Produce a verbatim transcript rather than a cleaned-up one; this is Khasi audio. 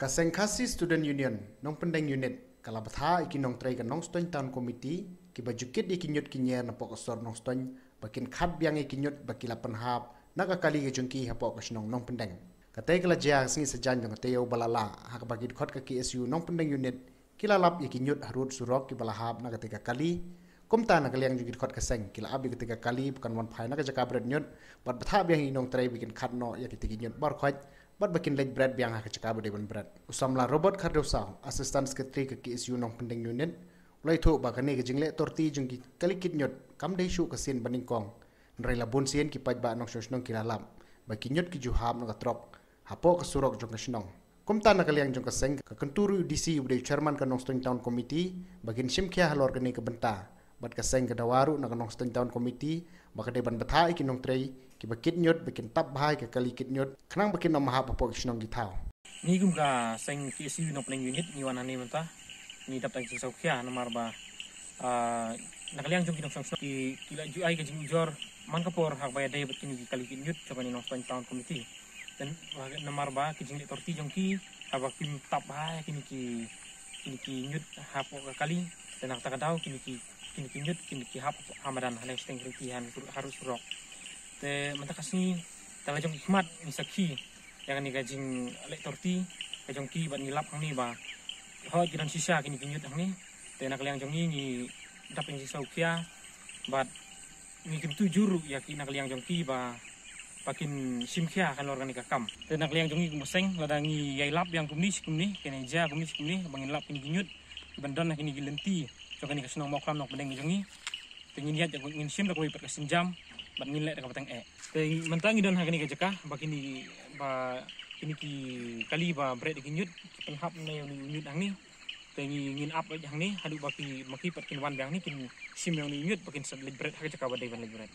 Ka Seng Khasi Student Union Nongpyndeng Unit ka la bthah ïa ki nongtrei ka Nongstoiñ Town Committee kiba ju kit ïa ki ñiut ki ñier napoh ka sor Nongstoiñ ba kin khat biang ïa ki ñiut ba ki la pynhap na ka kali ka jong ki hapoh ka shnong Nongpyndeng. Katei ka la jia ha ka sngi Saitjaiñ jong ka taïew ba la lah, ha kaba ki dkhot ka K S U Nongpyndeng Unit ki la lap ïa ki ñiut harud surok kiba la hap na katei ka kali. Kumta na ka liang jong ki dkhot ka seng ki la ap ïa katei ka kali ba kan wan phai na ka jaka bret ñiut bad bthah biang ïa ki nongtrei ba kin khat noh ïa kitei ki ñiut barkhot bad ba kin leit bret biang ha ka jaka ba dei ban bret. U samla Robert Khardewsaw, Assistant Secretary ka K S U Nongpyndeng Unit, u la ïathuh ba kane ka jingleh torti jong ki kali kit ñiut kam dei shuh ka sien ba nyngkong, hynrei la bun sien ki paidbah nongshong shnong ki la lap ba ki ñiut ki ju hap na ka trok hapoh ka surok jong ka shnong. Kumta na ka liang jong ka seng ka kyntu ruh ïa u D C uba dei u Chairman ka Nongstoiñ Town Committee ba kin shim khia halor kane ka bynta. Bad ka seng ka dawa ruh na ka Nongstoiñ Town Committee ba ka dei ban bthah ïa ki nongtrei kiba kit ñiut ba kin tap bha ïa ka kali kit ñiut khnang ba kin ym hap hapoh ki shnong ki thaw. Ngi kum ka Seng K S U Nongpyndeng Unit ngi wan hangne mynta ngi dap tang jingsngewkhia namar ba, ah, na ka liang jong ki nongshong shnong ki, ki la ju ai ka jingujor man ka por ha kaba ïadei bad kine ki kali kit ñiut jong kane Nongstoiñ Town Committee. Te namar ba ki jingleh torti jong ki haba kim tap bha ïa kine ki, kine ki ñiut hapoh ka kali, te na kata ka daw kine ki, kine ki ñiut kine ki hap ha madan, ha neng shteng riti, ha sur-, harud surok. Te mynta ka sngi te la jong ki khmat ngi sakhi ïa kane ka jingleh torti ka jong ki bad ngi lap hangne ba hooid ki don shisha kine ki ñiut hangne. Te na ka liang jong ngi ngi dap jingsngewkhia bad ngi kyntu jur ruh ïa ki na ka liang jong ki ba, ba kin shim khia halor kane ka kam. Te na ka liang jong ngi kum ka seng lada ngi ïai lap biang kumne shi kumne, kane jia kumne shi kumne ba ngin lap kine ki ñiut kiban don ha kine ki lynti jong kane ka shnong Mawkhlam Nongpyndeng jong ngi. Te ngin ïaid, ngin shim da kawei pat ka sienjam bad ngin leh da kaba tyngeh. Te mynta ngi don ha kane ka jaka ba kine, ba kine ki kali ba bret ïa ki ñiut ki pynhap na ïa une u ñiut hangne. Te ngi, ngin ap hangne haduh ba ki, ma ki pat kin wan biang hangne kin shim ïa une u ñiut ba kin sa leit bret ha ka jaka ba dei ban leit bret.